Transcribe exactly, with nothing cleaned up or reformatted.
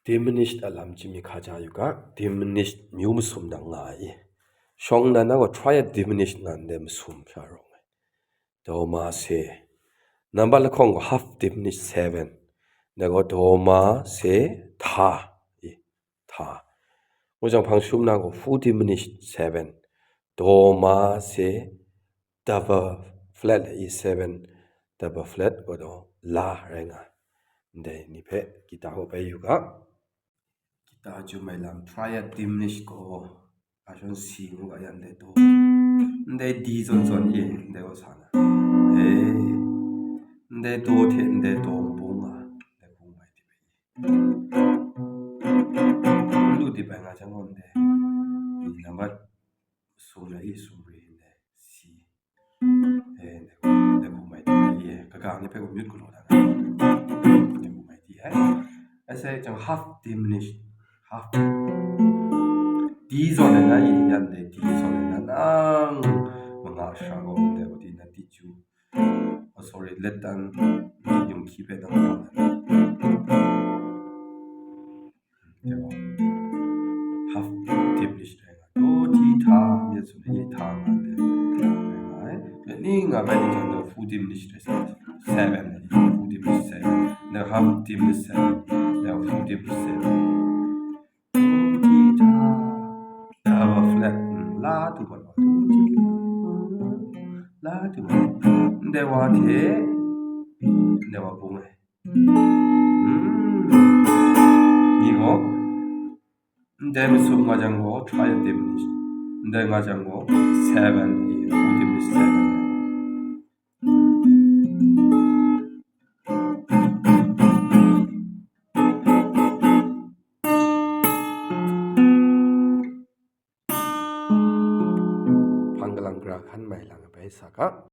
diminished a lam chyami hkaja yu ga, diminished myu masum nang nga ai. Shawng nnan na gaw triad diminished nnan de masum sha rawng ai. Do ma se. Nambat lahkawng gaw half diminished seven. Na gaw do ma se tha. I, tha. Ngu jang hpang shum na gaw full diminished seven. Do ma se double flat i seven. Double flat gaw do la rai nga. Ndai ni hpe kita gaw bai yu ga. Kita jum ai lam, triad diminished gaw, a shon si ngu ga yan ndai do. Ndai D zawn zawn e, ndai gaw sa na. E, ndai do hte ndai do nbung nga, ndai hpung mai dip ai. N lu dip ai nga jang gaw ndai. Di nambat sum na i sum ri ndai si. E, ndai hpung mai di ai, kaga ni hpe myit galaw da na. Ndai hpung mai di ai. Ai sai jang half diminished, half. D zawn ai na i, yan dai D zawn ai na nang manga shara gaw ndai gaw di na di ju. Oh, sorry, let dan yung hki hpe nang. Half diminished rai nga. Do, ti, tha, myit sum, i, tha, nga de. Rai nga ai. Let ni nga bai ni jang, the full diminished rai sa. Seven, full diminished seven. The half diminished seven. The full diminished seven. Do, ti, tha. Double flat. Mm, la, tu, ba, do, ti, tha. La, tu, ba. Ndai wa hte, ndai wa bung ai. Mm. Ni gaw, ndai masum nga jang gaw, triad diminished. Ndai nga jang gaw, seven, full diminished seven. Hpang galang gara hkan mai lang ai bai sa ga.